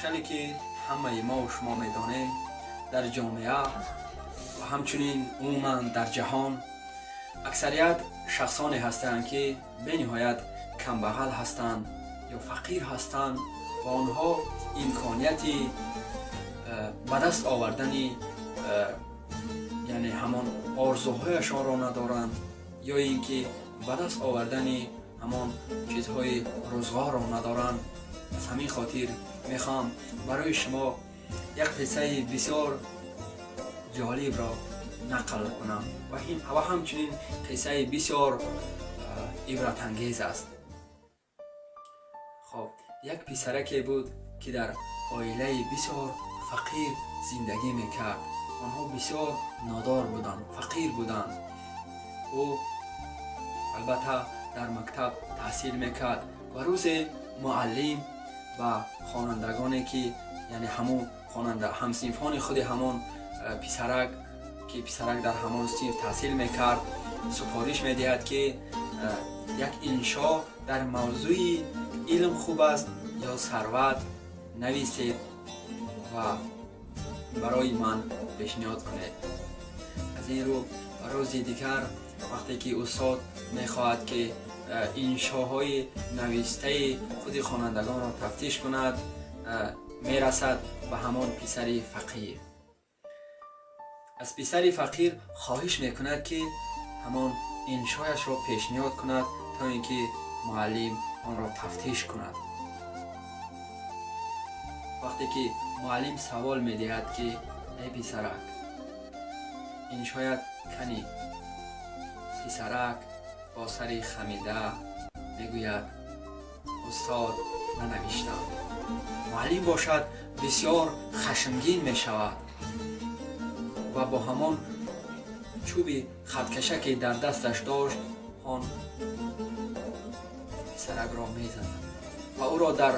Хеле ки ҳамаи мо шумо медонем, дар ҷомеа ва ҳамчунин умуман дар ҷаҳон аксарият шахсоне ҳастанд, ки бениҳоят камбағал ҳастанд ё фақир ҳастанд ва онҳо имконияти ба даст овардани яъне ҳамон орзуҳояшонро надоранд ё ин ки ба даст овардани ҳамон чизҳои рӯзғорро надоранд. Аз ҳамин хотир мехоҳам барои шумо як қиссаи бисёр ҷолибро нақл кунам ва ҳамчунин қиссаи бисёр ибратангез аст. Хоб, як писараке буд, ки дар оилаи бисёр фақир зиндагӣ мекард. Онҳо бисёр нодор буданд, фақир буданд. Ӯ албатта дар мактаб таҳсил мекард ва рӯзе муаллим ба хонандагоне, ки яъне ҳамон хонанда ҳамсинфони худи ҳамон писарак, ки писарак дар ҳамон синф таҳсил мекард, супориш медиҳад, ки як иншо дар мавзӯи илм хуб аст ё сарват нависед ва барои ман пешниҳод кунед. Аз ин рӯ рӯзи дигар, вақте ки устод мехоҳад, ки иншоҳои навистаи худи хонандагонро тафтиш кунад, мерасад ба ҳамон писари фақир. Аз писари фақир хоҳиш мекунад, ки ҳамон иншояшро пешниҳод кунад, то ин ки муаллим онро тафтиш кунад. Вақте ки муаллим савол медиҳад, ки эй писарак, иншоят канӣ? Писарак бо сари хамида мегӯяд: «Устод, нанавиштам». Муаллим бошад, бисёр хашмгин мешавад ва бо ҳамон чӯби хаткашаке дар дасташ дошт, он писаракро мезанад ва ӯро дар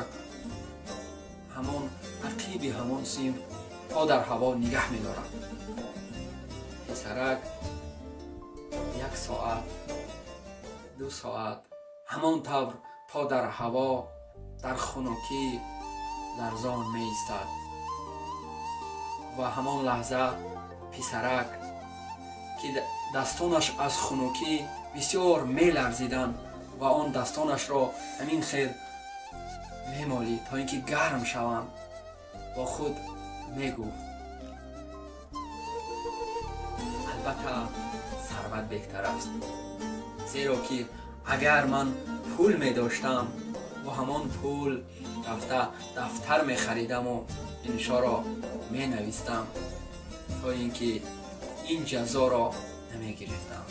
ҳамон ақиби ҳамон синф по дар ҳаво нигаҳ медорад. Писарак як соат, 2 соат ҳамон тавр по дар ҳаво, дар хунукӣ ларзон меистад ва ҳамон лаҳза писарак, ки дастонаш аз хунукӣ бисёр меларзиданд ва он дастонашро ҳамин хел мемолид, то ин ки гарм шаванд, бо худ мегуфт: «Албатта, сарват беҳтар аст, зеро ки агар ман пул медоштам, бо ҳамон пул рафта дафтар мехаридаму иншоро менавистам, то ин ки ин ҷазоро намегирифтам».